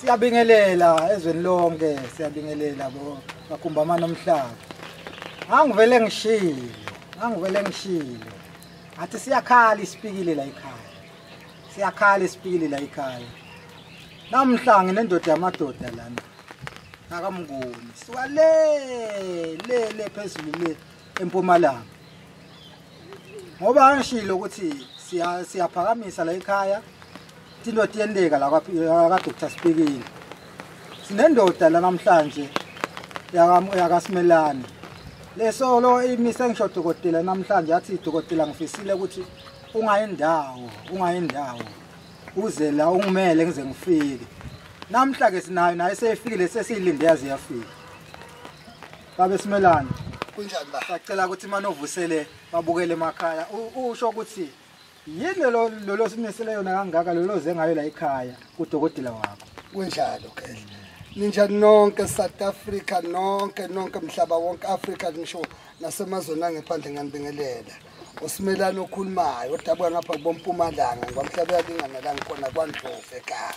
Siyabingelela ezweni lonke, siyabingelela bo bakumbamana nomhlaba. Angivele ngishilo. Athi siyakhala isipikile la ekhaya. Siyakhala isipikile la ekhaya. Namhla nginendoda yamadoda lana. NakaMnguni. Suka le le le phezulu le eMpumalanga. Ngoba ngishilo ukuthi siyaphakamisa la ekhaya. Into tiyendeka la kwa Dr. Spikile. Sinendoda la namhlanje yakaSimelane. Lesolo imise ngisho dokotela namhlanje yathi dokotela ngifisile ukuthi ungayindawo uze la ungimele ngize ngifike. Namhla ke sinayo naye seyifikile sesiyilinde yaze yafika. Babe Simelane, kunjani ba? Sacela ukuthi manovusele babukele emakhaya. Usho ukuthi yini lo simisele yona kangaka lo ze ngayo la ekhaya kudokotela wakho? Kunjalo ke. Ninjani nonke South Africa, nonke mhlaba wonke Africa, ngisho nasemazweni angephandle nganibingelela. uSimelane okhulumayo odabuka ngapha kuboMpumalanga ngomhlaba uyalingana la ngikhona kwaNdlovu ekhaya.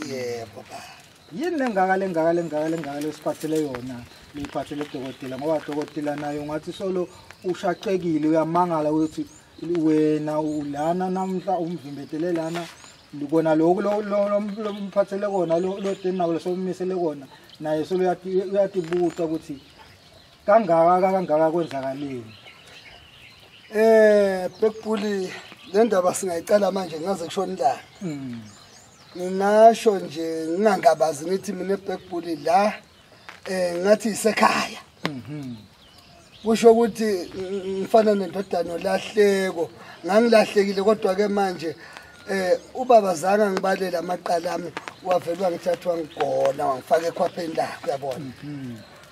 Yebo ba. Yini lengaka lesiphathele yona liphathele dokotela, ngoba dokotela nayo ngathi solo ushaqekile uyamangala ukuthi wena ulana namhla umvimbetele lana likona lokhu lo mphathele kona lo tena lo somisele kona naye solo uyatibuta ukuthi kangaka kwenzakaleni. Bekubuli le ndaba singayicala manje ngaze kushona ilanga. Ngingasho nje ngingangabazi ngithi mina Bekubuli la ngathi isekhaya. Kusho ukuthi ngifana nendodana olahleko, ngangilahlekile kodwa ke manje ubaba zanga ngibalela amaqala ami wavelwa ngithathwa ngigona wangifaka ekhwapheni lakhe uyabona.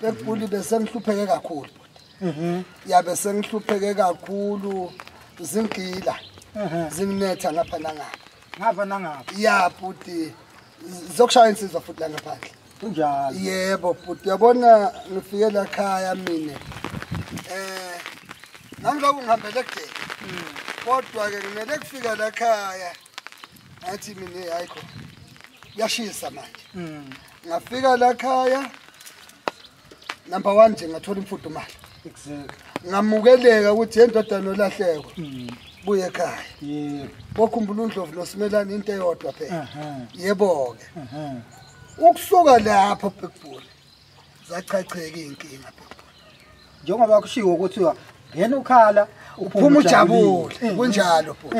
Bekubuli bese ngihlupheke kakhulu. Ya bese ngihlupheke kakhulu zingila zinginetha ngapha nangapha. Ngapha nangapha. Ya bhuti zokushaya insizwa futhi la ngaphandle. Kunjalo. Yebo bhuti uyabona ngifike la ekhaya mina. Nangilokhu ngihambele kudeni. Kodwa ke ngimele kufika la ekhaya ngathi mina hayikho kuyashisa manje. Ngafika la ekhaya number 1 nje ngathola imfudumalo. Exactly. Ngamukeleka ukuthi endodana olahleko buye ekhaya. Yebo. Bokhumbula uNdlovu noSimelane into eyodwa phela. Yebo ke. Ukusuka lapho Bekubuli zachacheka inkinga Bekubuli. Njengoba kushiwo ukuthi ngena ukhala uphuma ujabule. Kunjalo bhuti.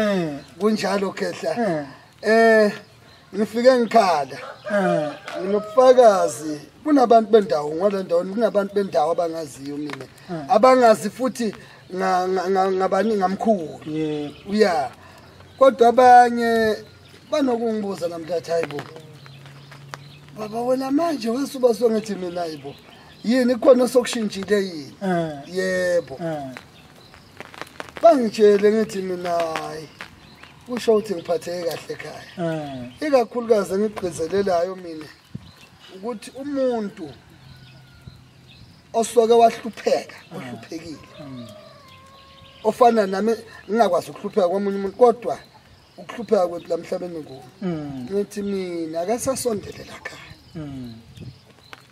Kunjalo khehla. Ngifike ngikhala. Nginobufakazi kunabantu bendawo ngale ndawo kunabantu bendawo abangaziyo mina. Abangazi futhi ngabani ngamkhulu. Uya. Kodwa abanye banokungibuza namhlanje hayibo. Baba wena manje wasuba songathi mina hayibo. Yini khona sokushintshile yini? Yebo. Bangitshele ngithi mina hayi. Kusho ukuthi ngiphatheke kahle ekhaya. Ikakhulukazi engigqizelelayo mina ukuthi umuntu osoke wahlupheka, ohluphekile. Ofana nami ngingakwazi ukuhlupheka komunye umuntu kodwa ukuhlupheka kwethu la emhlabeni nguwe. Ngithi mina akasasondele la ekhaya.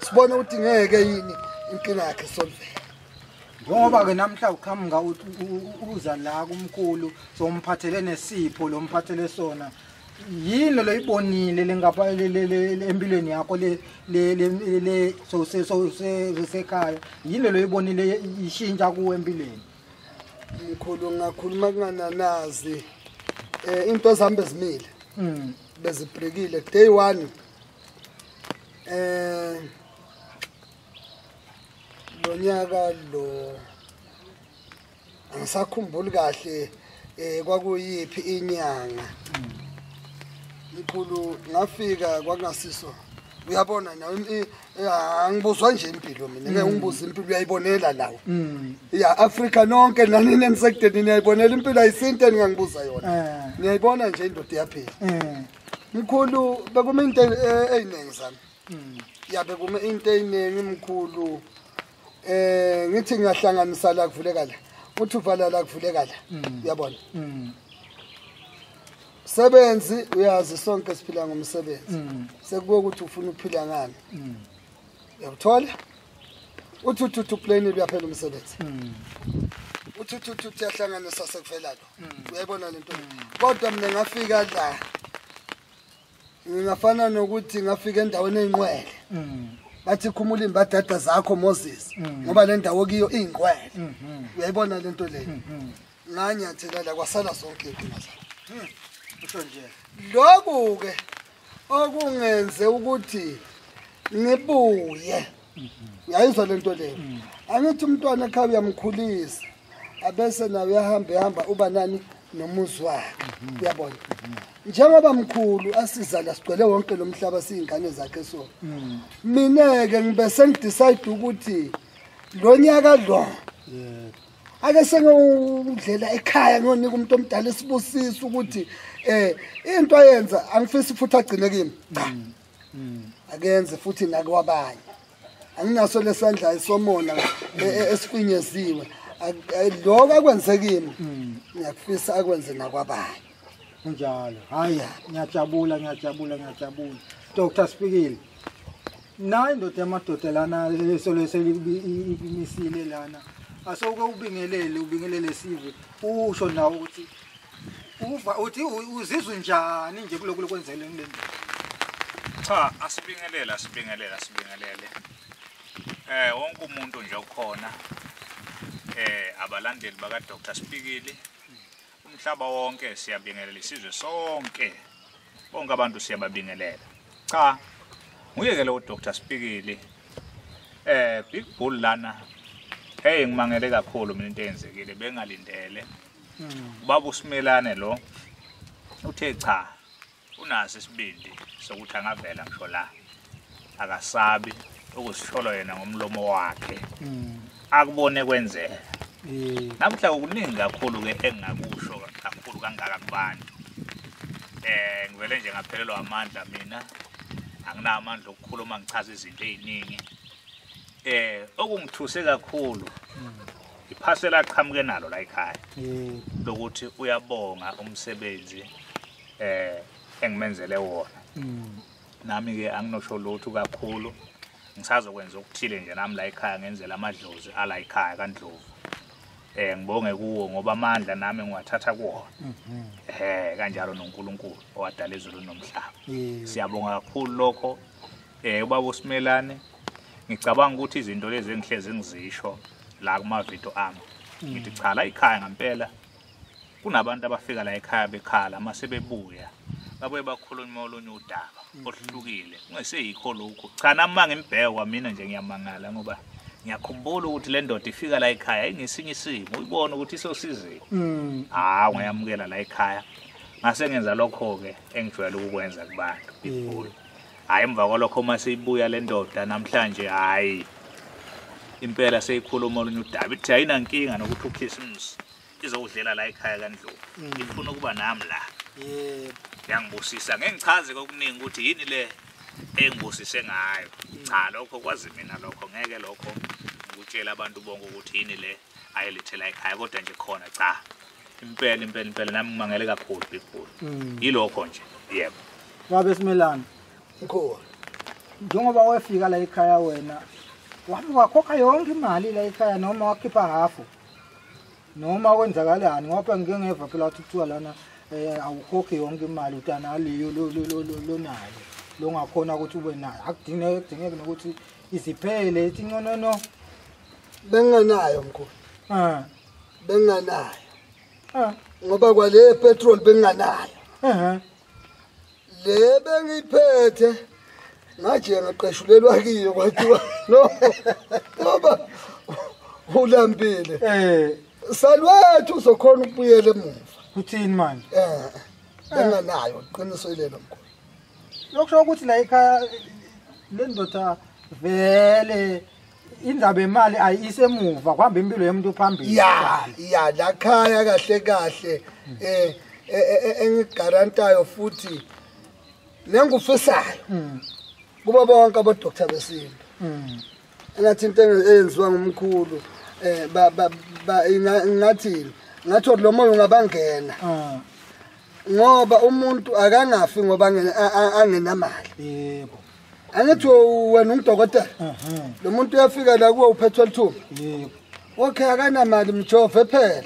Sibone ukuthi ngeke yini inkinga yakhe solve. Ngoba ke namhla uqhamuka uza la kumkhulu somphathele nesipho lomphathele sona, yini lo ibonile lengapha empilweni yakho le le sekhaya, yini lo ibonile ishintsha kuwe empilweni? Mkhulu ngakhuluma kungananazi into zami bezimile bezibrekile day 1. Lonyaka lo angisakhumbuli kahle kwakuyiphi inyanga. Mkhulu ngafika kwakungasiso uyabona nawe angibuzwa nje impilo mina ngeke ungibuze impilo uyayibonela lawo. Ya Africa nonke nani nenisekudeni niyayibonela impilo ayisinto engingangibuza yona. Niyayibona nje indoda iyaphila. Mkhulu bekume into eyiningi zami. Ya bekume into eyiningi mkhulu. Ngithi ngiyahlanganisa la kuvuleka la. Uthi uvala la kuvuleka la. Uyabona? Sebenzi uyazi sonke siphila ngomsebenzi. Sekubuye ukuthi ufuna ukuphila ngani. Uyakuthola? Uthi uthi plane uyaphela umsebenzi. Uthi uthi uyahlanganisa sekuvela lo. Uyayibona lento. Kodwa mina ngafika la. Ngingafana nokuthi ngafika endaweni eyinqwele. Bathi khumula imbadada zakho Moses ngoba le ndawo kiyo ingqwele. Uyayibona lento leyo. Nganyathela la kwasala zonke inkinga zakho. Usho nje. Lokhu ke okungenze ukuthi ngibuye. Uyayizwa lento leyo. Angithi umntwana ekhaya uyamkhulisa. Abese nawe uyahamba ehamba uba nani nomuzi wakhe. Uyabona. Njengoba mkhulu asizala sigcwele wonke lo mhlaba siyingane zakhe so. Mina ke ngibe sengidecide ukuthi lo nyaka lo ake sengiyodlela ekhaya ngiyonika umuntu omdala isibusiso ukuthi into ayenza angifisi futhi agcine kimi. Cha. Akenze futhi nakwabanye. Anginaso lesandla esomona esifinyeziwe. Lokho akwenze kimi ngiyakufisa akwenze nakwabanye. Kunjalo. Hayi ngiyajabula ngiyajabula ngiyajabula. Dr. Spikili. Nayi indoda yamadoda lana solo selimisile lana. Asouke ubingelele ubingelele sive. Usho nawo ukuthi uva uthi uzizwe njani nje kulokhu kwenzele ngile. Cha, asibingelele asibingelele asibingelele. Wonke umuntu nje okhona abalandeli baka Dr. Spikili umhlaba wonke siyabingelela isizwe sonke. Bonke abantu siyababingelela. Cha, nguyeke lo Dr. Spikili. Big Bull lana. Hey ngimangele kakhulu mina into eyenzekile bengalindele. Ubaba uSimelane lo uthe cha unaso isibindi sokuthi angavela ngisho la. Akasabi ukusisholo yena ngomlomo wakhe. Akubone kwenzeka. Namhla okuningi kakhulu ke engingakusho kakhulu kangaka kubantu. Ngivele nje ngaphelelwa amandla mina. Anginawo amandla okukhuluma ngichaza izinto eziningi. Okungithuse kakhulu iphasela aqhamuke nalo la ekhaya lokuthi uyabonga umsebenzi engimenzele wona. Nami ke anginosho lutho kakhulu. Ngisazokwenza okuthile nje nami la ekhaya ngenzela amadlozi ala ekhaya kaNdlovu. Ngibonge kuwo ngoba amandla nami ngiwathatha kuwona. Kanjalo noNkulunkulu owadala izulu nomhlaba. Siyabonga kakhulu lokho. Ubaba uSimelane ngicabanga ukuthi izinto lezi engihlezi ngizisho la kuma video ami. Ngithi cha la ekhaya ngempela kunabantu abafika la ekhaya bekhala mase bebuya babuye bakhuluma olunye udaba ohlukile kungeseyikho lokho. Cha nami mangimbhekwa mina nje ngiyamangala ngoba ngiyakhumbula ukuthi le ndoda ifika la ekhaya ingesinye isimo uyibona ukuthi isosizile. Hawu ngiyamukela la ekhaya ngase ngenza lokho ke engijwayele ukukwenza kubantu ibulo. Hayi emva kwalokho uma seyibuya le ndoda namhlanje hayi impela seyikhuluma olunye udaba ithi ayinankinga nokuthi uKhisimusi izokudlela la ekhaya kaNdlovu ifuna ukuba nami la. Yebo. Yangibusisa ngengichaze kokuningi ukuthi yini le engibusise ngayo. Cha lokho kwazi mina lokho ngeke lokho ngikutshela abantu bonke ukuthi yini le ayilethela ekhaya kodwa nje khona cha impela impela impela nami ngimangele kakhulu Big Bull. Yilokho nje. Yebo. Babe Simelane, Mkhulu. njengoba wefika la ekhaya wena wakhokha yonke imali la ekhaya noma wakhipha hafu noma kwenzakalani ngoba ngike ngeva phela ukuthi kuthiwa lana awukhokhi yonke imali utana leyo lo nayo longakhona ukuthi ube nayo akudingeke kudingeke nokuthi iziphele ithi no no no. Benganayo mkhulu. Benganayo. Ngoba kwale petrol benganayo. Le bengiphethe ngaje ngaqeshulelwa kiyo kwathiwa no ngoba ulambile. Salwethu uzokhona ukubuyela emuva. Kuthini manje? Benganayo iqiniso ilelo mkhulu. Lokusho ukuthi la ekhaya le ndoda vele indaba yemali ayisemuva kuhamba impilo yomuntu phambili. Ya la khaya kahle kahle engigarantayo futhi nengufisayo kuba bonke abodoctor besintu. Engathi into eyenziwa ngumkhulu ngathi lo moya ungabangena. Ngoba umuntu akangafi ngoba angenamali. Yebo. Angithi wena ungudokotela. Lo muntu uyafika la kuwe uphethwe lithumba. Yebo. Okay, akanamali mjove phela.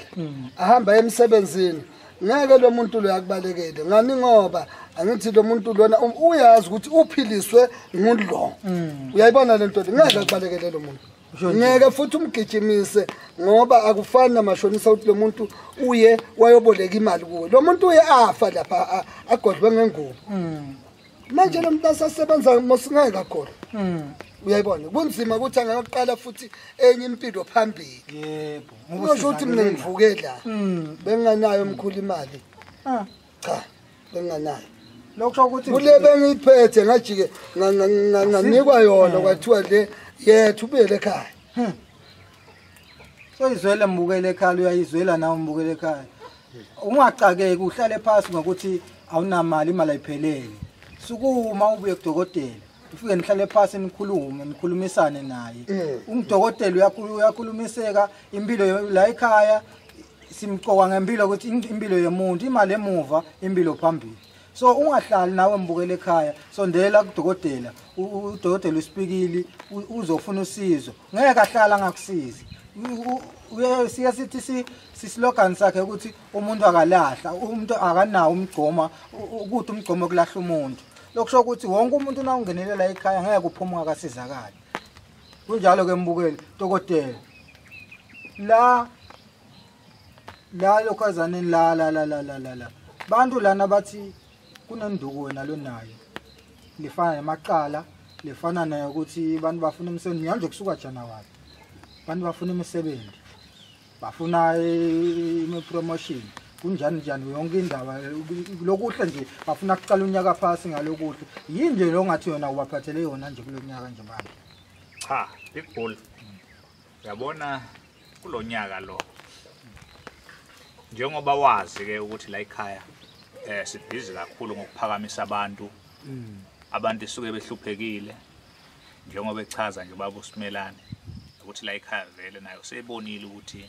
Ahamba emsebenzini. Ngeke lo muntu lo yakubalekele. Ngani ngoba angithi lo muntu lona uyazi ukuthi uphiliswe ngulo. Uyayibona lento le, ngeke akubalekele lo muntu. Ngeke futhi umgijimise ngoba akufani namashonisa ukuthi lo muntu uye wayoboleka imali kuwe. Lo muntu uye afa lapha agodlwe ngengubo. Manje lo muntu asasebenza mosingeke kakhulu. Uyayibona kunzima ukuthi angayoqala futhi enye impilo phambili. Yebo. Ngoba ukuthi mina ngivuke la. Benginganayo omkhulu imali. Cha, benginganayo. Lokho ukuthi kule bengiyiphethe ngajike nganikwa yona kwathiwa le yethu ubuyele ekhaya. Soyizwela mbukele ekhaya, uyayizwela nawe mbukele ekhaya. Ungacakeki uhlale phansi ngokuthi awunamali, imali ayiphelele. Sukuma ubuye kudokotela. Ufike nihlale phansi nikhulume, nikhulumisane naye. Ungudokotela uyakhulumiseka impilo la ekhaya simcoka ngempilo ukuthi impilo yomuntu, imali emuva, impilo phambili. So ungahlali nawe mbukele ekhaya, sondela kudokotela. Udokotela uSpikili uzofuna usizo. Ngeke ahlala angakusizi. Siya sithi si slogan sakhe ukuthi umuntu akalahla, umuntu akanawo umgcoma, ukuthi umgcoma kulahla umuntu. Lokusho ukuthi wonke umuntu na ungenelela ekhaya ngeke uphuma ungakasizakali. Kunjalo ke mbukeli, dokotela. La la lokhazaneni la la la la la la. Bantu lana bathi kunenduku wena lonayo. Lifana nemaqala, lifana nayo ukuthi abantu bafuna umsebenzi nje kusuka January. Abantu bafuna imisebenzi. Bafuna i-promotion. Kunjani njani yonke indaba lokuhle nje bafuna ukuqala unyaka phasi ngalokuhle. Yini nje lo ngathi yona ubaphathele yona nje kulonyaka nje bantu? Cha, Big Bull. Uyabona kulonyaka lo. Njengoba wazi ke ukuthi la ekhaya sibhizi kakhulu ngokuphakamisa abantu. Abantu isuke behluphekile. Njengoba echaza nje baba uSimelane ukuthi la ekhaya vele nayo seyibonile ukuthi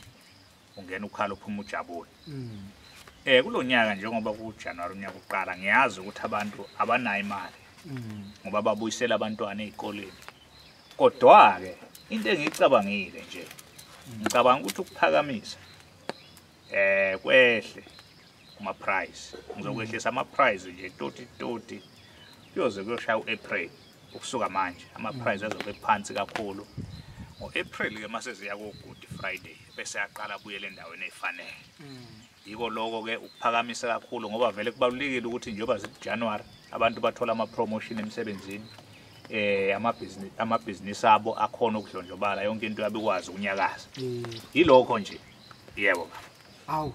ungena ukhala uphuma ujabule. Kulonyaka njengoba ku January unyaka uqala ngiyazi ukuthi abantu abanayo imali. Ngoba babuyisela abantwana ezikoleni. Kodwa ke into engicabangile nje ngicabanga ukuthi ukuphakamisa kwehle kuma price. Ngizokwehlisa ama price nje toti toti kuyoze kuyoshaya uApril ukusuka manje ama price azobe phansi kakhulu. NgoApril ke mase ziya ku Good Friday bese yaqala buyele endaweni efanele. Yiko lokho ke ukuphakamisa kakhulu ngoba vele kubalulekile ukuthi njengoba January abantu bathola ama promotion emsebenzini, amabhizinisi abo akhona ukudlondlobala yonke into yabikwazi ukunyakaza. Yilokho nje. Yebo baba. Awu.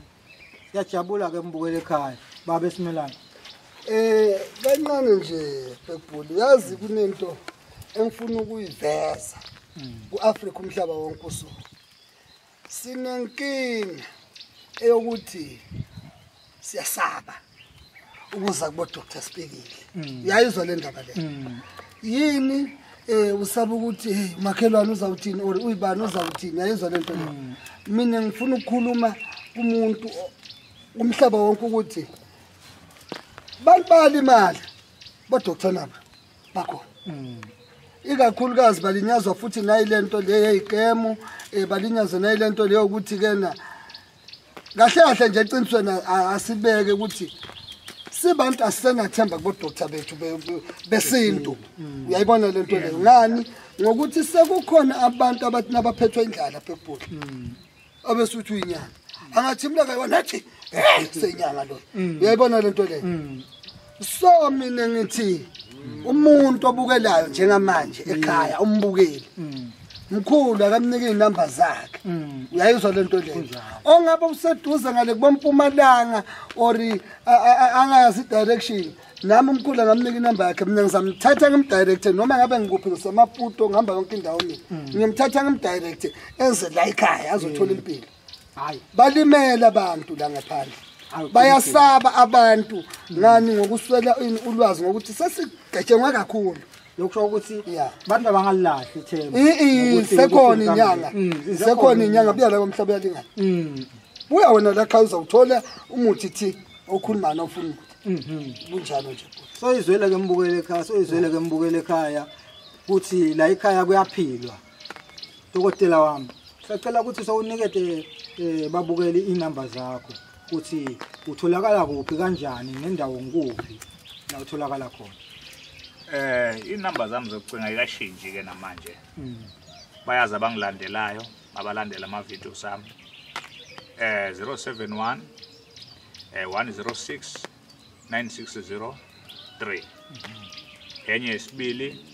Siyajabula ke mbukele ekhaya baba Simelane. Kancane nje Big Bull, yazi kunento engifuna ukuyiveza kuAfrika umhlaba wonke usuku. Sinenkinga eyokuthi siyasaba ukuza kubo Dr. Spikili. Uyayizwa le ndaba le. Yini usaba ukuthi hey umakhelwane uzawuthini or uyibani uzawuthini, uyayizwa lento le. Mina ngifuna ukukhuluma kumuntu umhlaba wonke ukuthi bantu bayalimala bo Dr. naba bakhona. Ikakhulukazi balinyazwa futhi nayilento le yeyigemu, balinyazwa nayilento leyo ukuthi kena kahle kahle nje eqinisweni asibeke ukuthi sibantu asisenathemba kubo doctor bethu besintu. Uyayibona lento leyo ngani ngokuthi sekukhona abantu abathi nabaphethwe indlala phephuhle abesuthi uyinyanga angathimla kayiwa nathi seyinyanga lo. Uyayibona lento leyo. So mina ngithi umuntu obukelayo njengamanje ekhaya umbukeli mkhulu akamnike inamba zakhe. Uyayizwa lento leyo. Ongabe useduze ngale kubompumalanga or angayazi direction, nami umkhulu angamnika inamba yakhe, mina ngizamthatha ngimdirecte noma ngabe ngikuphi ngisemaputo ngihamba yonke indawo mina ngimthatha ngimdirecte eze la ekhaya azothola impilo. Hayi balimele abantu la ngaphandle, bayasaba abantu ngani ngokuswela ulwazi ngokuthi sesigetshengwe kakhulu. Lokusho ukuthi abantu abangalahli ithemba. Sekhona inyanga, sekhona inyanga buya la komhlaba uyalingana. Buya wena la ekhaya uzawuthola umuthi thi. Okhuluma nofuna ukuthi kunjalo nje. Soyizwele ke mbukele ekhaya, soyizwele ke mbukele ekhaya kuthi la ekhaya kuyaphilwa. Dokotela wami, sicela ukuthi sowunikete babukele inamba zakho ukuthi utholakala kuphi kanjani nendawo ngikuphi la utholakala khona. Inamba zami zokucinga ikashintshi ke namanje. Bayazi abangilandelayo, abalandela ama videos ami. 071 106 9603. Enye yesibili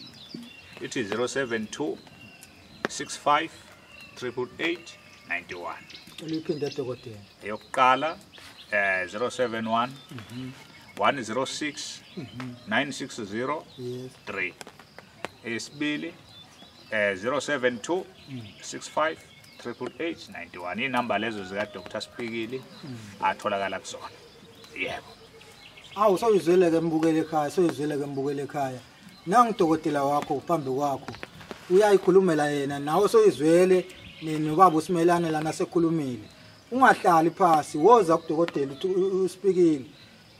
ithi 072 65 888 91. Uliphinde dokotela. Eyokuqala 071 106 9603. Eyesibili 072 65 888 91. Inamba lezo zika Dr. Sipikili atholakala kuzona. Yebo. Awu soyizwele ke mbukele ekhaya, soyizwele ke mbukele ekhaya. Nangu dokotela wakho phambi kwakho. Uyayikhulumela yena nawe soyizwele nobaba uSimelane lana sekhulumile. Ungahlali phasi, woza kudokotela uSipikili.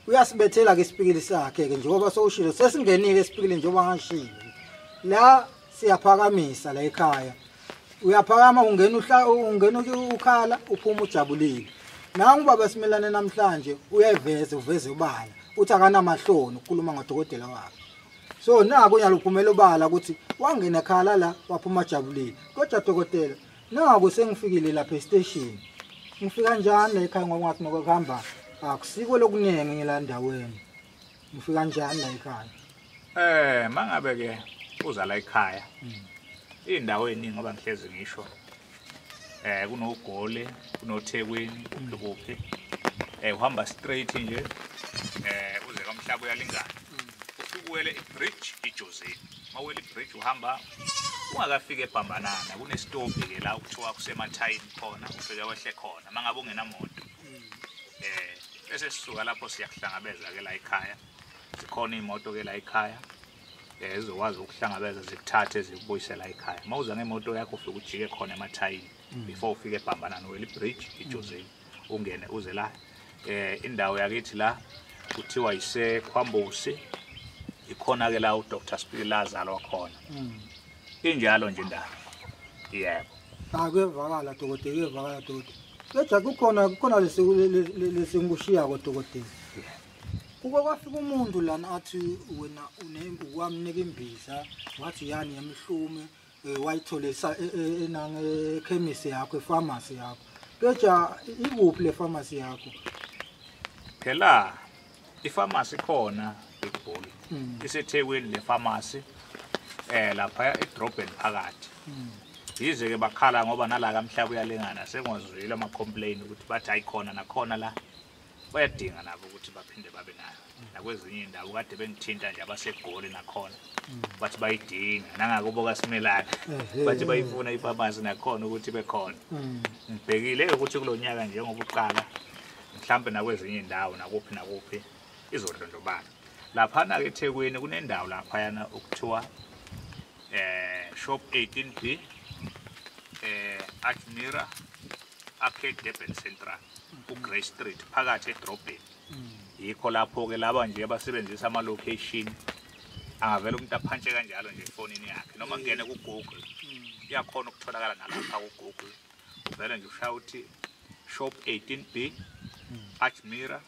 Uyasibethela ke isipikili sakhe ke njengoba sowushilo, sesingenile isipikili njengoba ngashilo. La siyaphakamisa la ekhaya. Uyaphakama ungena ungena ukhala uphuma ujabulile. Nangu baba Simelane namhlanje uyayiveza uveze ubala uthi akanamahloni ukukhuluma ngodokotela wakhe. So naku nyalo uphumela ubala ukuthi wangena khala la waphuma jabulile. Kodwa dokotela naku sengifikile lapha e-station. Ngifika kanjani la ekhaya ngoba ngathi nokuhamba akusiko lokunengi ngila ndaweni. Ngifika kanjani la ekhaya? Mangabe ke uza la ekhaya. Indawo eningi ngoba ngihlezi ngisho. KunoGoli, kunoThekwini, kuphi. Uhamba straight nje. Uze kwaMhlaba uyalingana. Ufike uwele ibridge iJozini. Mawele ibridge uhamba ungakafika eBhambanana, kunestop ke la ukuthiwa kusemathayini khona, ufike wehle khona mangabe ungenamoto. Bese sisuka lapho siyakuhlangabeza ke la ekhaya. Zikhona imoto ke la ekhaya. Ezokwazi ukuhlangabeza zikuthathe zikubuyisela ekhaya. Mawuza ngemoto yakho ufike ujike khona emathayini before ufike eBhambanana uwele ibridge iJozini ungene uze la. Indawo yakithi la kuthiwa iseKwambusi, ikhona ke la uDr. Sipikili lazalwa khona. Injalo nje indaba. Yebo. Akuyevakala dokotela, kuyevakala dokotela. Kodwa kukhona lesinkushiya kodokotela. Kuke kwafika umuntu lana athi wena wamnika imbiza, wathi yani yemhlume, wayitholisa enange chemist yakho, epharmacy yakho. Kodwa ikuphi le pharmacy yakho? Phela ipharmacy khona eGoli. IseThekwini le pharmacy lapha edrobheni phakathi. Yize ke bakhala ngoba nala kaMhlaba uyalingana sengozwile ama complaint ukuthi bathi ayikhona nakhona la. Bayadinga nabo ukuthi baphinde babe nayo. Nakwezinye indawo kade bengithinta nje abaseGoli nakhona. Bathi bayidinga nangakubo kaSimelane. Bathi bayifuna ipharmacy nakhona ukuthi bekhona. Ngibhekile ukuthi kulonyaka njengoba uqala mhlambe nakwezinye indawo nakuphi nakuphi izodlondlobala. Laphana ke eThekwini kunendawo lapha yana okuthiwa shop 18B Admira Arcade Durban Central ku Grey Street phakathi edrobheni. Yikho lapho ke laba nje abasebenzisa ama location angavela umuntu aphantshe kanjalo nje efonini yakhe noma ngene ku Google. Iyakhona ukutholakala nalapha ku Google. Uvela nje ushaya uthi shop 18B Admira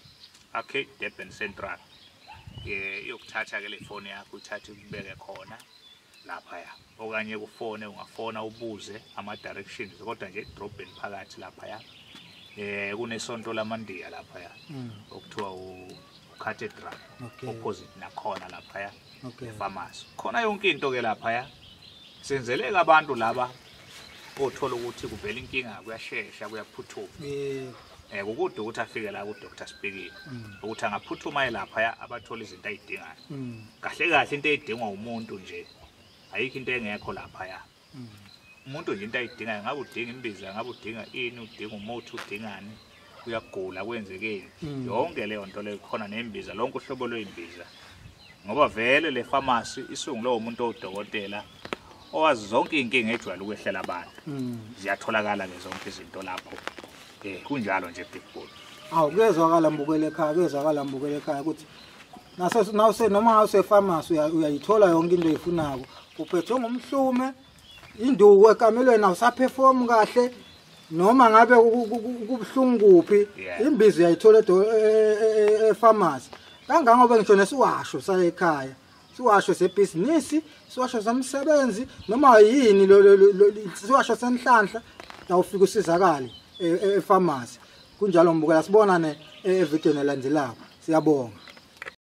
Arcade Durban Central. Iyokuthatha ke le phone yakho uthathe ubeke khona lapha ya. Okanye kufone ungafona ubuze ama directions kodwa nje edrobheni phakathi lapha ya. Kunesonto lamandiya lapha ya. Okuthiwa uCathedral opposite nakhona lapha ya. Pharmacy. Khona yonke into ke lapha ya. Senzeleka abantu laba othola ukuthi kuvela inkinga kuyashesha kuyaphuthuma. Kukude ukuthi afike la ku Dr. Sipikili ukuthi angaphuthuma lapha abathola izinto ayidingayo. Kahle kahle into eyidingwa umuntu nje ayikho into engekho lapha ya. Umuntu nje into ayidingayo ngabe udinga imbiza, ngabe udinga ini, udinga umuthi, udingani, uyagula kwenzekeni. Yonke leyo nto leyo khona nembiza, lonke uhlobo lwembiza. Ngoba vele le pharmacy isungulwe umuntu odokotela owazi zonke inkinga ejwayele ukwehlela abantu. Ziyatholakala ke zonke izinto lapho. Kunjalo nje Big Bull. Awu kuyezwakala mbukele ekhaya, kuyezwakala mbukele ekhaya ukuthi nase noma usefamasi uyayithola yonke into oyifunako. Uphethwe ngumhlume, induku ekamelweni awusaperform kahle, noma ngabe kubuhlungu kuphi, imbizo uyayithola efamasi. Kangangoba ngisho nesiwasho sasekhaya, siwasho sebhizinisi, siwasho somsebenzi, noma yini siwasho senhlanhla, awufika usizakale efamasi. Kunjalo mbukela, sibonane evidweni elandelayo. Siyabonga.